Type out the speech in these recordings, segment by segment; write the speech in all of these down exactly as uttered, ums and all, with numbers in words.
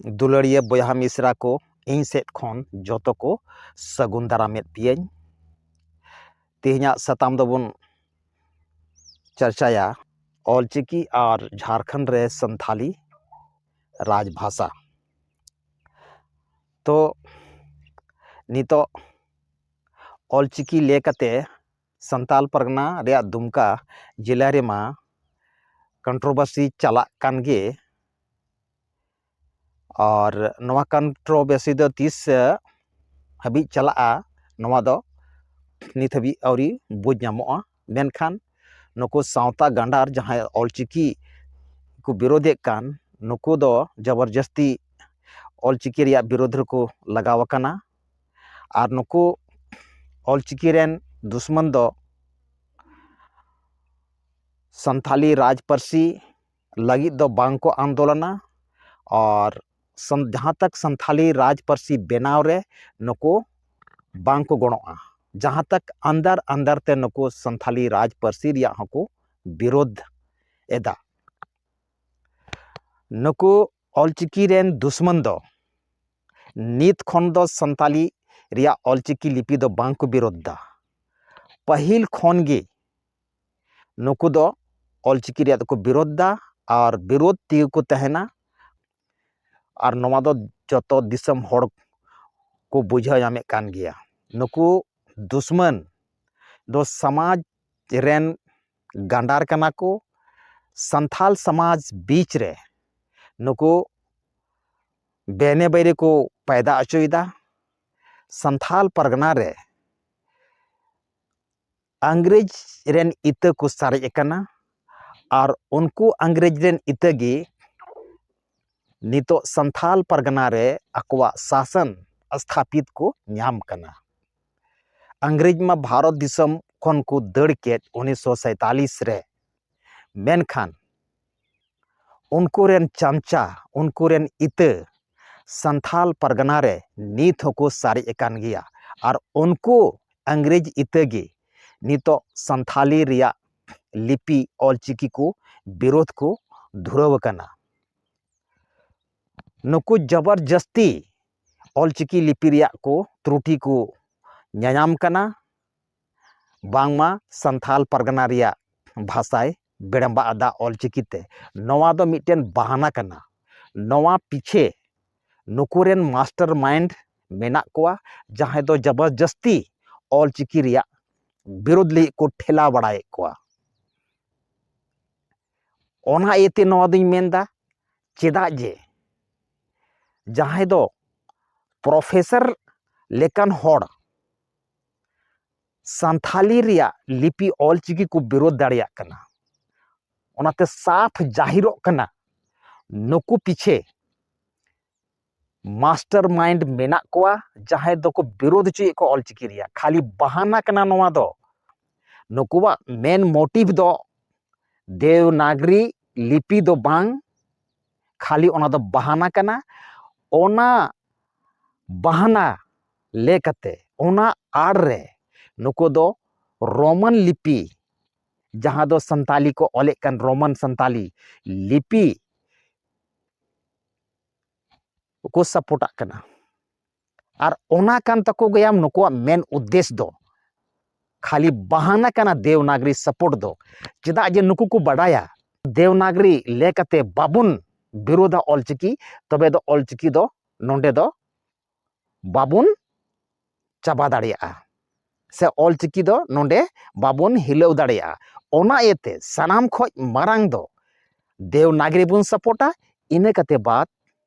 ᱫᱩᱞᱟᱹᱲᱤᱭᱟᱹ ᱵᱚᱭᱦᱟ ᱢᱤᱥᱨᱟ ᱠᱚ, ᱤᱧ ᱥᱮᱫ ᱠᱷᱚᱱ ᱡᱚᱛᱚ ᱠᱚ ᱥᱟᱹᱜᱩᱱ ᱫᱟᱨᱟᱢᱮᱫ ᱯᱮᱭᱟᱹᱧ᱾ ᱛᱮᱦᱮᱧᱟᱜ ᱥᱟᱛᱟᱢ ᱫᱚᱵᱚᱱ ᱪᱟᱨᱪᱟᱭᱟ ᱚᱞᱪᱤᱠᱤ ᱟᱨ ᱡᱷᱟᱲᱠᱷᱚᱸᱰ ᱨᱮ ᱥᱟᱱᱛᱷᱟᱞᱤ ᱨᱟᱡᱽᱵᱷᱟᱥᱟ᱾ ᱛᱚ ᱱᱤᱛᱚᱜ ᱚᱞᱪᱤᱠᱤ ᱞᱟᱹᱭ ᱠᱟᱛᱮ ᱥᱟᱱᱛᱟᱞ ᱯᱟᱨᱜᱟᱱᱟ ᱨᱮᱭᱟᱜ ᱫᱩᱢᱠᱟ ᱡᱮᱞᱟ ᱨᱮᱢᱟ ᱠᱚᱱᱴᱨᱳᱵᱷᱟᱨᱥᱤ ᱪᱟᱞᱟᱜ ᱠᱟᱱ ᱜᱮ᱾ ᱟᱨ ᱱᱚᱣᱟ ᱠᱚᱱᱴᱨᱳᱵᱷᱟᱨᱥᱤ ᱫᱚ ᱛᱤᱥ ᱦᱟᱹᱵᱤᱡ ᱪᱟᱞᱟᱜᱼᱟ, ᱱᱚᱣᱟ ᱫᱚ ᱱᱤᱛ ᱦᱟᱹᱵᱤᱡ ᱟᱹᱣᱨᱤ ᱵᱩᱡᱽ ᱧᱟᱢᱚᱜᱼᱟ᱾ ᱢᱮᱱᱠᱷᱟᱱ ᱱᱩᱠᱩ ᱥᱟᱶᱛᱟ ᱜᱟᱸᱰᱟᱨ ᱡᱟᱦᱟᱸᱭ ᱚᱞᱪᱤᱠᱤ ᱠᱚ ᱵᱤᱨᱳᱫᱷᱮᱫ ᱠᱟᱱ, ᱱᱩᱠᱩ ᱫᱚ ᱡᱚᱵᱚᱨᱡᱚᱥᱛᱤ ᱚᱞᱪᱤᱠᱤ ᱨᱮᱭᱟᱜ ᱵᱤᱨᱳᱫᱷ ᱨᱮᱠᱚ ᱞᱟᱜᱟᱣ ᱟᱠᱟᱱᱟ᱾ ᱟᱨ ᱱᱩᱠᱩ ᱚᱞᱪᱤᱠᱤ ᱨᱮᱱ ᱫᱩᱥᱢᱚᱱ ᱫᱚ ᱥᱟᱱᱛᱷᱟᱞᱤ ᱨᱟᱡᱽ ᱯᱟᱹᱨᱥᱤ ᱞᱟᱹᱜᱤᱫ ᱫᱚ ᱵᱟᱝ ᱠᱚ ᱟᱱᱫᱳᱞᱚᱱᱟ᱾ ᱟᱨ ᱥᱟᱱ- ᱡᱟᱦᱟᱸ ᱛᱟᱠ ᱥᱟᱱᱛᱷᱟᱞᱤ ᱨᱟᱡᱽ ᱯᱟᱹᱨᱥᱤ ᱵᱮᱱᱟᱣ ᱨᱮ ᱱᱩᱠᱩ ᱵᱟᱝ ᱠᱚ ᱜᱚᱲᱚᱜᱼᱟ, ᱡᱟᱦᱟᱸ ᱛᱟᱠ ᱟᱱᱫᱟᱨ ᱟᱱᱫᱟᱨ ᱛᱮ ᱱᱩᱠᱩ ᱥᱟᱱᱛᱷᱟᱞᱤ ᱨᱟᱡᱽ ᱯᱟᱹᱨᱥᱤ ᱨᱮᱭᱟᱜ ᱦᱚᱸᱠᱚ ᱵᱤᱨᱳᱫᱷ ᱮᱫᱟ᱾ ᱱᱩᱠᱩ ᱚᱞᱪᱤᱠᱤ ᱨᱮᱱ ᱫᱩᱥᱢᱚᱱ ᱫᱚ ᱱᱤᱛ ᱠᱷᱚᱱ ᱫᱚ ᱥᱟᱱᱛᱟᱞᱤ ᱨᱮᱭᱟᱜ ᱚᱞᱪᱤᱠᱤ ᱞᱤᱯᱤ ᱫᱚ ᱵᱟᱝ ᱠᱚ ᱵᱤᱨᱳᱫᱷ ᱫᱟ᱾ ᱯᱟᱹᱦᱤᱞ ᱠᱷᱚᱱ ᱜᱮ ᱱᱩᱠᱩ ᱫᱚ ᱚᱞᱪᱤᱠᱤ ᱨᱮᱭᱟᱜ ᱫᱚᱠᱚ ᱵᱤᱨᱳᱫᱷ ᱫᱟ ᱟᱨ ᱵᱤᱨᱳᱫᱷ ᱛᱮᱜᱮ ᱠᱚ ᱛᱟᱦᱮᱱᱟ᱾ ᱟᱨ ᱱᱚᱣᱟ ᱫᱚ ᱡᱚᱛᱚ ᱫᱤᱥᱚᱢ ᱦᱚᱲ ᱠᱚ ᱵᱩᱡᱷᱟᱹᱣ ᱧᱟᱢᱮᱫ ᱠᱟᱱ ᱜᱮᱭᱟ᱾ ᱱᱩᱠᱩ ᱫᱩᱥᱢᱟᱱ ᱫᱚ ᱥᱚᱢᱟᱡᱽ ᱨᱮᱱ ᱜᱟᱸᱰᱟᱨ ᱠᱟᱱᱟ ᱠᱚ᱾ ᱥᱟᱱᱛᱷᱟᱞ ᱥᱚᱢᱟᱡᱽ ᱵᱤᱪ ᱨᱮ ᱱᱩᱠᱩ ᱵᱮᱱᱮ ᱵᱟᱹᱭᱨᱤ ᱠᱚ ᱯᱟᱭᱫᱟ ᱦᱚᱪᱚᱭᱮᱫᱟ᱾ ᱥᱟᱱᱛᱷᱟᱞ ᱯᱟᱨᱜᱟᱱᱟ ᱨᱮ ᱤᱝᱨᱮᱡᱽ ᱨᱮᱱ ᱤᱛᱟᱹ ᱠᱚ ᱥᱟᱨᱮᱡ ᱟᱠᱟᱱᱟ᱾ ᱟᱨ ᱩᱱᱠᱩ ᱤᱝᱨᱮᱡᱽ ᱨᱮᱱ ᱤᱛᱟᱹ ᱜᱮ ᱱᱤᱛᱚᱜ ᱥᱟᱱᱛᱷᱟᱞ ᱯᱟᱨᱜᱟᱱᱟ ᱨᱮ ᱟᱠᱚᱣᱟᱜ ᱥᱟᱥᱚᱱ ᱥᱛᱷᱟᱯᱤᱛ ᱠᱚ ᱧᱟᱢ ᱠᱟᱱᱟ᱾ ᱤᱝᱨᱮᱡᱽ ᱢᱟ ᱵᱷᱟᱨᱚᱛ ᱫᱤᱥᱚᱢ ᱠᱷᱚᱱ ᱠᱚ ᱫᱟᱹᱲ ᱠᱮᱫ ᱩᱱᱤᱥᱥᱚ ᱥᱟᱭᱛᱟᱞᱤᱥ ᱨᱮ, ᱢᱮᱱᱠᱷᱟᱱ ᱩᱱᱠᱩ ᱨᱮᱱ ᱪᱟᱢᱪᱟ, ᱩᱱᱠᱩ ᱨᱮᱱ ᱤᱛᱟᱹ ᱥᱟᱱᱛᱷᱟᱞ ᱯᱟᱨᱜᱟᱱᱟ ᱨᱮ ᱱᱤᱛ ᱦᱚᱸᱠᱚ ᱥᱟᱨᱮᱡ ᱟᱠᱟᱱ ᱜᱮᱭᱟ᱾ ᱟᱨ ᱩᱱᱠᱩ ᱤᱝᱨᱮᱡᱽ ᱤᱛᱟᱹ ᱜᱮ ᱱᱤᱛᱚᱜ ᱥᱟᱱᱛᱷᱟᱞᱤ ᱨᱮᱭᱟᱜ ᱞᱤᱯᱤ ᱚᱞᱪᱤᱠᱤ ᱠᱚ ᱵᱤᱨᱳᱫᱷ ᱠᱚ ᱫᱷᱩᱨᱟᱹᱣ ᱟᱠᱟᱱᱟ᱾ ᱱᱩᱠᱩ ᱡᱚᱵᱚᱨ ᱡᱟᱹᱥᱛᱤ ᱚᱞᱪᱤᱠᱤ ᱞᱤᱯᱤ ᱨᱮᱭᱟᱜ ᱠᱚ ᱛᱨᱩᱴᱤ ᱠᱚ ᱧᱟᱧᱟᱢ ᱠᱟᱱᱟ, ᱵᱟᱝᱢᱟ ᱥᱟᱱᱛᱷᱟᱞ ᱯᱟᱨᱜᱟᱱᱟ ᱨᱮᱭᱟᱜ ᱵᱷᱟᱥᱟᱭ ᱵᱮᱲᱢᱵᱟ ᱟᱫᱟ ᱚᱞᱪᱤᱠᱤ ᱛᱮ᱾ ᱱᱚᱣᱟ ᱫᱚ ᱢᱤᱫᱴᱮᱱ ᱵᱟᱦᱟᱱᱟ ᱠᱟᱱᱟ᱾ ᱱᱚᱣᱟ ᱯᱤᱪᱷᱮ ᱱᱩᱠᱩ ᱨᱮᱱ ᱢᱟᱥᱴᱟᱨ ᱢᱟᱭᱤᱱᱰ ᱢᱮᱱᱟᱜ ᱠᱚᱣᱟ, ᱡᱟᱦᱟᱸᱭ ᱫᱚ ᱡᱚᱵᱚᱨᱡᱟᱹᱥᱛᱤ ᱚᱞᱪᱤᱠᱤ ᱨᱮᱭᱟᱜ ᱵᱤᱨᱳᱫᱷ ᱞᱟᱹᱜᱤᱫ ᱠᱚ ᱴᱷᱮᱞᱟᱣ ᱵᱟᱲᱟᱭᱮᱫ ᱠᱚᱣᱟ᱾ ᱚᱱᱟ ᱤᱭᱟᱹᱛᱮ ᱱᱚᱣᱟ ᱫᱚᱧ ᱢᱮᱱᱫᱟ, ᱪᱮᱫᱟᱜ ᱡᱮ ᱡᱟᱦᱟᱸᱭ ᱫᱚ ᱯᱨᱚᱯᱷᱮᱥᱚᱨ ᱞᱮᱠᱟᱱ ᱦᱚᱲ ᱥᱟᱱᱛᱷᱟᱞᱤ ᱨᱮᱭᱟᱜ ᱞᱤᱯᱤ ᱚᱞᱪᱤᱠᱤ ᱠᱚ ᱵᱤᱨᱳᱫᱷ ᱫᱟᱲᱮᱭᱟᱜ ᱠᱟᱱᱟ, ᱚᱱᱟᱛᱮ ᱥᱟᱯᱷ ᱡᱟᱦᱤᱨᱚᱜ ᱠᱟᱱᱟ ᱱᱩᱠᱩ ᱯᱤᱪᱷᱮ ᱢᱟᱥᱴᱟᱨ ᱢᱟᱭᱤᱱᱰ ᱢᱮᱱᱟᱜ ᱠᱚᱣᱟ, ᱡᱟᱦᱟᱸᱭ ᱫᱚᱠᱚ ᱵᱤᱨᱳᱫᱷ ᱦᱚᱪᱚᱭᱮᱫ ᱠᱚᱣᱟ ᱚᱞᱪᱤᱠᱤ ᱨᱮᱭᱟᱜ᱾ ᱠᱷᱟᱹᱞᱤ ᱵᱟᱦᱟᱱᱟ ᱠᱟᱱᱟ ᱱᱚᱣᱟ ᱫᱚ᱾ ᱱᱩᱠᱩᱣᱟᱜ ᱢᱮᱱ ᱢᱳᱴᱤᱵᱷ ᱫᱚ ᱫᱮᱵᱽᱱᱟᱜᱽᱨᱤ ᱞᱤᱯᱤ ᱫᱚ ᱵᱟᱝ, ᱠᱷᱟᱹᱞᱤ ᱚᱱᱟ ᱫᱚ ᱵᱟᱦᱟᱱᱟ ᱠᱟᱱᱟ᱾ ᱚᱱᱟ ᱵᱟᱦᱟᱱᱟ ᱞᱮᱠᱟᱛᱮ, ᱚᱱᱟ ᱟᱲ ᱨᱮ ᱱᱩᱠᱩ ᱫᱚ ᱨᱳᱢᱟᱱ ᱞᱤᱯᱤ, ᱡᱟᱦᱟᱸ ᱫᱚ ᱥᱟᱱᱛᱟᱞᱤ ᱠᱚ ᱚᱞᱮᱫ ᱠᱟᱱ ᱨᱳᱢᱟᱱ ᱥᱟᱱᱛᱟᱞᱤ ᱞᱤᱯᱤ ᱠᱚ ᱥᱟᱯᱳᱨᱴᱟᱜ ᱠᱟᱱᱟ᱾ ᱟᱨ ᱚᱱᱟ ᱠᱟᱱ ᱛᱟᱠᱚ ᱜᱮᱭᱟ ᱱᱩᱠᱩᱣᱟᱜ ᱢᱮᱱ ᱩᱫᱽᱫᱮᱥ ᱫᱚ᱾ ᱠᱷᱟᱹᱞᱤ ᱵᱟᱦᱟᱱᱟ ᱠᱟᱱᱟ ᱫᱮᱣᱱᱟᱜᱽᱨᱤ ᱥᱟᱯᱳᱨᱴ ᱫᱚ᱾ ᱪᱮᱫᱟᱜ ᱡᱮ ᱱᱩᱠᱩ ᱠᱚ ᱵᱟᱰᱟᱭᱟ, ᱫᱮᱣᱱᱟᱜᱽᱨᱤ ᱞᱮᱠᱟᱛᱮ ᱵᱟᱵᱚᱱ ᱵᱤᱨᱳᱫᱷᱟ ᱚᱞᱪᱤᱠᱤ, ᱛᱚᱵᱮ ᱫᱚ ᱚᱞᱪᱤᱠᱤ ᱫᱚ ᱱᱚᱰᱮ ᱫᱚ ᱵᱟᱵᱚᱱ ᱪᱟᱵᱟ ᱫᱟᱲᱮᱭᱟᱜᱼᱟ, ᱥᱮ ᱚᱞᱪᱤᱠᱤ ᱫᱚ ᱱᱚᱰᱮ ᱵᱟᱵᱚᱱ ᱦᱤᱞᱟᱹᱣ ᱫᱟᱲᱮᱭᱟᱜᱼᱟ᱾ ᱚᱱᱟ ᱤᱭᱟᱹᱛᱮ ᱥᱟᱱᱟᱢ ᱠᱷᱚᱡ ᱢᱟᱨᱟᱝ ᱫᱚ ᱫᱮᱣᱱᱟᱜᱽᱨᱤ ᱵᱚᱱ ᱥᱟᱯᱳᱨᱴᱟ, ᱤᱱᱟᱹ ᱠᱟᱛᱮ ᱵᱟᱫ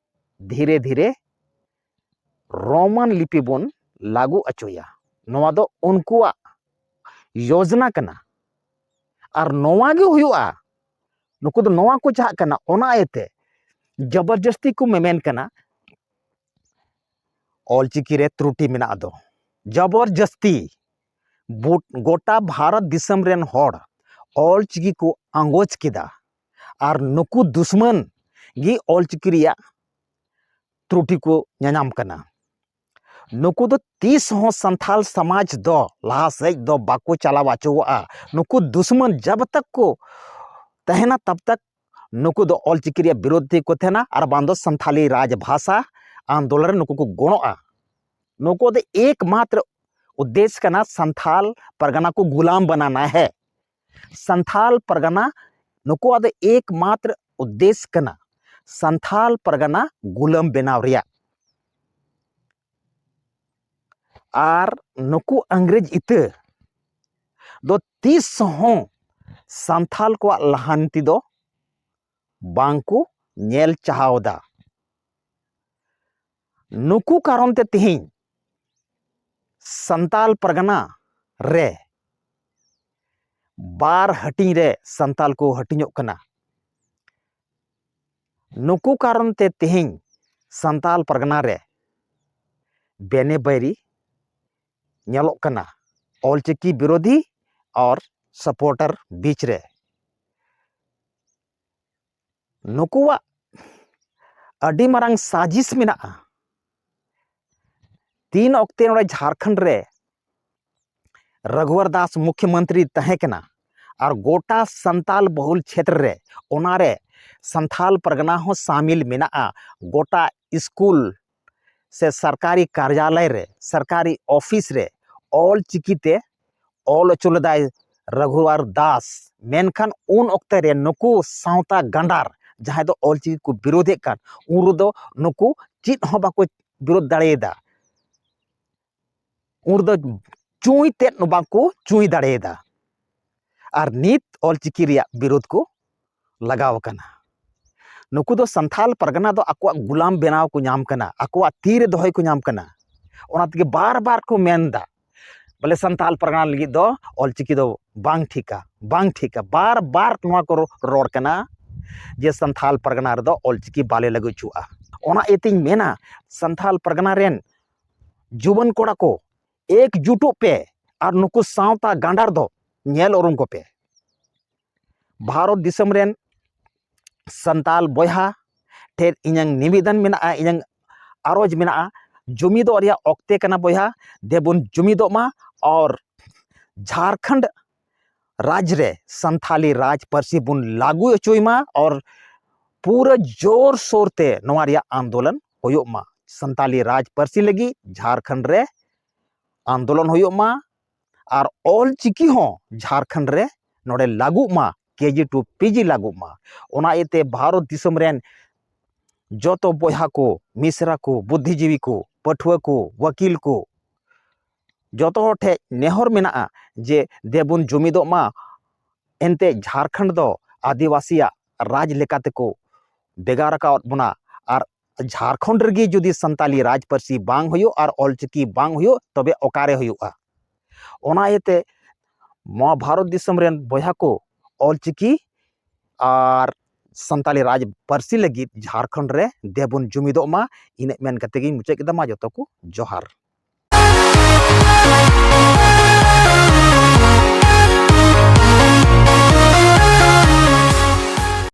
ᱫᱷᱤᱨᱮ ᱫᱷᱤᱨᱮ ᱨᱳᱢᱟᱱ ᱞᱤᱯᱤ ᱵᱚᱱ ᱞᱟᱹᱜᱩ ᱚᱪᱚᱭᱟ᱾ ᱱᱚᱣᱟ ᱫᱚ ᱩᱱᱠᱩᱣᱟᱜ ᱭᱳᱡᱽᱱᱟ ᱠᱟᱱᱟ᱾ ᱟᱨ ᱱᱚᱣᱟ ᱜᱮ ᱦᱩᱭᱩᱜᱼᱟ, ᱱᱩᱠᱩ ᱫᱚ ᱱᱚᱣᱟ ᱠᱚ ᱪᱟᱦᱟᱜ ᱠᱟᱱᱟ᱾ ᱚᱱᱟ ᱤᱭᱟᱹᱛᱮ ᱡᱚᱵᱚᱨᱡᱟᱹᱥᱛᱤ ᱠᱚ ᱢᱮᱢᱮᱱ ᱠᱟᱱᱟ ᱚᱞᱪᱤᱠᱤ ᱨᱮ ᱛᱨᱩᱴᱤ ᱢᱮᱱᱟᱜ ᱫᱚ᱾ ᱡᱚᱵᱚᱨᱡᱟᱹᱥᱛᱤ ᱵᱩᱴ-, ᱜᱚᱴᱟ ᱵᱷᱟᱨᱚᱛ ᱫᱤᱥᱚᱢ ᱨᱮᱱ ᱦᱚᱲ ᱚᱞᱪᱤᱠᱤ ᱠᱚ ᱟᱸᱜᱚᱪ ᱠᱮᱫᱟ᱾ ᱟᱨ ᱱᱩᱠᱩ ᱫᱩᱥᱢᱟᱱ ᱜᱮ ᱚᱞᱪᱤᱠᱤ ᱨᱮᱭᱟᱜ ᱛᱨᱩᱴᱤ ᱠᱚ ᱧᱟᱧᱟᱢ ᱠᱟᱱᱟ᱾ ᱱᱩᱠᱩ ᱫᱚ ᱛᱤᱥ ᱦᱚᱸ ᱥᱟᱱᱛᱷᱟᱞ ᱥᱚᱢᱟᱡᱽ ᱫᱚ ᱞᱟᱦᱟ ᱥᱮᱫ ᱫᱚ ᱵᱟᱠᱚ ᱪᱟᱞᱟᱣ ᱦᱚᱪᱚᱣᱟᱜᱼᱟ᱾ ᱱᱩᱠᱩ ᱫᱩᱥᱢᱟᱱ ᱡᱟᱵ ᱛᱟᱠ ᱠᱚ ᱛᱟᱦᱮᱱᱟ, ᱛᱟᱵ ᱛᱟᱠ ᱱᱩᱠᱩ ᱫᱚ ᱚᱞᱪᱤᱠᱤ ᱨᱮᱭᱟᱜ ᱵᱤᱨᱳᱫᱷᱤ ᱠᱚ ᱛᱟᱦᱮᱱᱟ ᱟᱨ ᱵᱟᱝ ᱫᱚ ᱥᱟᱱᱛᱷᱟᱞᱤ ᱨᱟᱡᱽ ᱵᱷᱟᱥᱟ ᱟᱱᱫᱳᱞᱚᱱ ᱨᱮ ᱱᱩᱠᱩ ᱠᱚ ᱜᱚᱲᱚᱜᱼᱟ᱾ ᱱᱩᱠᱩ ᱫᱚ ᱮᱠᱢᱟᱛᱨᱚ ᱩᱫᱽᱫᱮᱥ ᱠᱟᱱᱟ ᱥᱟᱱᱛᱷᱟᱞ ᱯᱟᱨᱜᱟᱱᱟ ᱠᱚ ᱜᱩᱞᱟᱢ ᱵᱟᱱᱟᱱᱟ ᱦᱮ᱾ ᱥᱟᱱᱛᱷᱟᱞ ᱯᱟᱨᱜᱟᱱᱟ ᱱᱩᱠᱩᱣᱟᱜ ᱫᱚ ᱮᱠᱢᱟᱛᱨᱚ ᱩᱫᱽᱫᱮᱥ ᱠᱟᱱᱟ ᱥᱟᱱᱛᱷᱟᱞ ᱯᱟᱨᱜᱟᱱᱟ ᱜᱩᱞᱟᱢ ᱵᱮᱱᱟᱣ ᱨᱮᱭᱟᱜ᱾ ᱟᱨ ᱱᱩᱠᱩ ᱤᱝᱨᱮᱡᱽ ᱤᱛᱟᱹ ᱫᱚ ᱛᱤᱥ ᱦᱚᱸ ᱥᱟᱱᱛᱷᱟᱞ ᱠᱚᱣᱟᱜ ᱞᱟᱦᱟᱱᱛᱤ ᱫᱚ ᱵᱟᱝ ᱠᱚ ᱧᱮᱞ ᱪᱟᱦᱟᱣ ᱮᱫᱟ᱾ ᱱᱩᱠᱩ ᱠᱟᱨᱚᱱ ᱛᱮ ᱛᱮᱦᱮᱧ ᱥᱟᱱᱛᱟᱞ ᱯᱟᱨᱜᱟᱱᱟ ᱨᱮ ᱵᱟᱨ ᱦᱟᱹᱴᱤᱧ ᱨᱮ ᱥᱟᱱᱛᱟᱞ ᱠᱚ ᱦᱟᱹᱴᱤᱧᱚᱜ ᱠᱟᱱᱟ᱾ ᱱᱩᱠᱩ ᱠᱟᱨᱚᱱ ᱛᱮ ᱛᱮᱦᱮᱧ ᱥᱟᱱᱛᱟᱞ ᱯᱟᱨᱜᱟᱱᱟ ᱨᱮ ᱵᱮᱱᱮ ᱵᱟᱹᱭᱨᱤ ᱧᱮᱞᱚᱜ ᱠᱟᱱᱟ ᱚᱞᱪᱤᱠᱤ ᱵᱤᱨᱳᱫᱷᱤ ᱟᱨ ᱥᱟᱯᱳᱨᱴᱟᱨ ᱵᱤᱪ ᱨᱮ᱾ ᱱᱩᱠᱩᱣᱟᱜ ᱟᱹᱰᱤ ᱢᱟᱨᱟᱝ ᱥᱟᱡᱤᱥ ᱢᱮᱱᱟᱜᱼᱟ᱾ ᱛᱤᱱ ᱚᱠᱛᱮ ᱱᱚᱰᱮ ᱡᱷᱟᱲᱠᱷᱚᱸᱰ ᱨᱮ ᱨᱟᱜᱷᱩᱣᱟᱨ ᱫᱟᱥ ᱢᱩᱠᱷᱭᱚᱢᱚᱱᱛᱨᱤ ᱛᱟᱦᱮᱸ ᱠᱟᱱᱟ ᱟᱨ ᱜᱚᱴᱟ ᱥᱟᱱᱛᱟᱞ ᱵᱚᱦᱩᱞ ᱪᱷᱮᱛᱨᱚ ᱨᱮ, ᱚᱱᱟᱨᱮ ᱥᱟᱱᱛᱟᱞ ᱯᱟᱨᱜᱟᱱᱟ ᱦᱚᱸ ᱥᱟᱢᱤᱞ ᱢᱮᱱᱟᱜᱼᱟ᱾ ᱜᱚᱴᱟ ᱥᱠᱩᱞ ᱥᱮ ᱥᱚᱨᱠᱟᱨᱤ ᱠᱟᱨᱡᱟᱞᱚᱭ ᱨᱮ, ᱥᱚᱨᱠᱟᱨᱤ ᱚᱯᱷᱤᱥ ᱨᱮ ᱚᱞ ᱪᱤᱠᱤ ᱛᱮ ᱚᱞ ᱦᱚᱪᱚ ᱞᱮᱫᱟᱭ ᱨᱟᱜᱷᱩᱣᱟᱨ ᱫᱟᱥ᱾ ᱢᱮᱱᱠᱷᱟᱱ ᱩᱱ ᱚᱠᱛᱮ ᱨᱮ ᱱᱩᱠᱩ ᱥᱟᱶᱛᱟ ᱜᱟᱸᱰᱟᱨ ᱡᱟᱦᱟᱸᱭ ᱫᱚ ᱚᱞ ᱪᱤᱠᱤ ᱠᱚ ᱵᱤᱨᱳᱫᱷᱮᱫ ᱠᱟᱱ, ᱩᱱ ᱨᱮᱫᱚ ᱱᱩᱠᱩ ᱪᱮᱫ ᱦᱚᱸ ᱵᱟᱠᱚ ᱵᱤᱨᱳᱫᱷ ᱫᱟᱲᱮᱭᱟᱫᱟ᱾ ᱩᱱ ᱨᱮᱫᱚ ᱪᱩᱸᱭ ᱛᱮᱫ ᱵᱟᱠᱚ ᱪᱩᱸᱭ ᱫᱟᱲᱮᱭᱟᱫᱟ᱾ ᱟᱨ ᱱᱤᱛ ᱚᱞ ᱪᱤᱠᱤ ᱨᱮᱭᱟᱜ ᱵᱤᱨᱳᱫᱷ ᱠᱚ ᱞᱟᱜᱟᱣ ᱟᱠᱟᱱᱟ᱾ ᱱᱩᱠᱩ ᱫᱚ ᱥᱟᱱᱛᱷᱟᱞ ᱯᱟᱨᱜᱟᱱᱟ ᱫᱚ ᱟᱠᱚᱣᱟᱜ ᱜᱩᱞᱟᱢ ᱵᱮᱱᱟᱣ ᱠᱚ ᱧᱟᱢ ᱠᱟᱱᱟ, ᱟᱠᱚᱣᱟᱜ ᱛᱤ ᱨᱮ ᱫᱚᱦᱚᱭ ᱠᱚ ᱧᱟᱢ ᱠᱟᱱᱟ᱾ ᱚᱱᱟ ᱛᱮᱜᱮ ᱵᱟᱨ ᱵᱟᱨ ᱠᱚ ᱢᱮᱱ ᱮᱫᱟ ᱵᱚᱞᱮ ᱥᱟᱱᱛᱟᱞ ᱯᱟᱨᱜᱟᱱᱟ ᱞᱟᱹᱜᱤᱫ ᱫᱚ ᱚᱞ ᱪᱤᱠᱤ ᱫᱚ ᱵᱟᱝ ᱴᱷᱤᱠᱟ, ᱵᱟᱝ ᱴᱷᱤᱠᱟ᱾ ᱵᱟᱨ ᱵᱟᱨ ᱱᱚᱣᱟ ᱠᱚ ᱨᱚ-, ᱨᱚᱲ ᱠᱟᱱᱟ ᱡᱮ ᱥᱟᱱᱛᱷᱟᱞ ᱯᱟᱨᱜᱟᱱᱟ ᱨᱮᱫᱚ ᱚᱞ ᱪᱤᱠᱤ ᱵᱟᱞᱮ ᱞᱟᱹᱜᱩ ᱦᱚᱪᱚᱣᱟᱜᱼᱟ᱾ ᱚᱱᱟ ᱤᱭᱟᱹᱛᱮᱧ ᱢᱮᱱᱟ ᱥᱟᱱᱛᱷᱟᱞ ᱯᱟᱨᱜᱟᱱᱟ ᱨᱮᱱ ᱡᱩᱣᱟᱹᱱ ᱠᱚᱲᱟ ᱠᱚ ᱮᱠᱡᱩᱴᱚᱜ ᱯᱮ ᱟᱨ ᱱᱩᱠᱩ ᱥᱟᱶᱛᱟ ᱜᱟᱸᱰᱟᱨ ᱫᱚ ᱧᱮᱞ ᱩᱨᱩᱢ ᱠᱚᱯᱮ᱾ ᱵᱷᱟᱨᱚᱛ ᱫᱤᱥᱚᱢ ᱨᱮᱱ ᱥᱟᱱᱛᱟᱞ ᱵᱚᱭᱦᱟ ᱴᱷᱮᱱ ᱤᱧᱟᱹᱝ ᱱᱤᱵᱮᱫᱚᱱ ᱢᱮᱱᱟᱜᱼᱟ, ᱤᱧᱟᱹᱝ ᱟᱨᱚᱡᱽ ᱢᱮᱱᱟᱜᱼᱟ, ᱡᱩᱢᱤᱫᱚᱜ ᱨᱮᱭᱟᱜ ᱚᱠᱛᱮ ᱠᱟᱱᱟ ᱵᱚᱭᱦᱟ, ᱫᱮᱵᱚᱱ ᱡᱩᱢᱤᱫᱚᱜ ᱢᱟ᱾ ᱟᱨ ᱡᱷᱟᱨᱠᱷᱚᱸᱰ ᱨᱟᱡᱽ ᱨᱮ ᱥᱟᱱᱛᱷᱟᱞᱤ ᱨᱟᱡᱽ ᱯᱟᱹᱨᱥᱤ ᱵᱚᱱ ᱞᱟᱹᱜᱩ ᱦᱚᱪᱚᱭ ᱢᱟ ᱟᱨ ᱯᱩᱨᱟᱹ ᱡᱳᱨ ᱥᱳᱨ ᱛᱮ ᱱᱚᱣᱟ ᱨᱮᱭᱟᱜ ᱟᱱᱫᱳᱞᱚᱱ ᱦᱩᱭᱩᱜ ᱢᱟ᱾ ᱥᱟᱱᱛᱟᱞᱤ ᱨᱟᱡᱽ ᱯᱟᱹᱨᱥᱤ ᱞᱟᱹᱜᱤᱫ ᱡᱷᱟᱲᱠᱷᱚᱸᱰ ᱨᱮ ᱟᱱᱫᱳᱞᱚᱱ ᱦᱩᱭᱩᱜ ᱢᱟ ᱟᱨ ᱚᱞ ᱪᱤᱠᱤ ᱦᱚᱸ ᱡᱷᱟᱲᱠᱷᱚᱸᱰ ᱨᱮ ᱱᱚᱰᱮ ᱞᱟᱹᱜᱩᱜ ᱢᱟ, ᱠᱮ ᱡᱤ ᱴᱩ ᱯᱤ ᱡᱤ ᱞᱟᱹᱜᱩᱜ ᱢᱟ᱾ ᱚᱱᱟ ᱤᱭᱟᱹᱛᱮ ᱵᱷᱟᱨᱚᱛ ᱫᱤᱥᱚᱢ ᱨᱮᱱ ᱡᱚᱛᱚ ᱵᱚᱭᱦᱟ ᱠᱚ, ᱢᱤᱥᱨᱟ ᱠᱚ, ᱵᱩᱫᱽᱫᱷᱤᱡᱤᱵᱤ ᱠᱚ, ᱯᱟᱹᱴᱷᱩᱣᱟᱹ ᱠᱚ, ᱣᱟᱹᱠᱤᱞ ᱠᱚ, ᱡᱚᱛᱚ ᱦᱚᱲ ᱴᱷᱮᱱ ᱱᱮᱦᱚᱨ ᱢᱮᱱᱟᱜᱼᱟ ᱡᱮ ᱫᱮᱵᱚᱱ ᱡᱩᱢᱤᱫᱚᱜ ᱢᱟ᱾ ᱮᱱᱛᱮ ᱡᱷᱟᱲᱠᱷᱚᱸᱰ ᱫᱚ ᱟᱹᱫᱤᱵᱟᱹᱥᱤᱭᱟᱜ ᱨᱟᱡᱽ ᱞᱮᱠᱟ ᱛᱮᱠᱚ ᱵᱷᱮᱜᱟᱨ ᱟᱠᱟᱫ ᱵᱚᱱᱟ ᱟᱨ ᱡᱷᱟᱲᱠᱷᱚᱸᱰ ᱨᱮᱜᱮ ᱡᱩᱫᱤ ᱥᱟᱱᱛᱟᱞᱤ ᱨᱟᱡᱽ ᱯᱟᱹᱨᱥᱤ ᱵᱟᱝ ᱦᱩᱭᱩᱜ ᱟᱨ ᱚᱞᱪᱤᱠᱤ ᱵᱟᱝ ᱦᱩᱭᱩᱜ, ᱛᱚᱵᱮ ᱚᱠᱟᱨᱮ ᱦᱩᱭᱩᱜᱼᱟ? ᱚᱱᱟ ᱤᱭᱟᱹᱛᱮ ᱱᱚᱣᱟ ᱵᱷᱟᱨᱚᱛ ᱫᱤᱥᱚᱢ ᱨᱮᱱ ᱵᱚᱭᱦᱟ ᱠᱚ ᱚᱞᱪᱤᱠᱤ ᱟᱨ ᱥᱟᱱᱛᱟᱞᱤ ᱨᱟᱡᱽ ᱯᱟᱹᱨᱥᱤ ᱞᱟᱹᱜᱤᱫ ᱡᱷᱟᱲᱠᱷᱚᱸᱰ ᱨᱮ ᱫᱮᱵᱚᱱ ᱡᱩᱢᱤᱫᱚᱜ ᱢᱟ᱾ ᱤᱱᱟᱹᱜ ᱢᱮᱱ ᱠᱟᱛᱮ ᱜᱤᱧ ᱢᱩᱪᱟᱹᱫ ᱠᱮᱫᱟ᱾ ᱢᱟ ᱡᱚᱛᱚ ᱠᱚ ᱡᱚᱦᱟᱨ᱾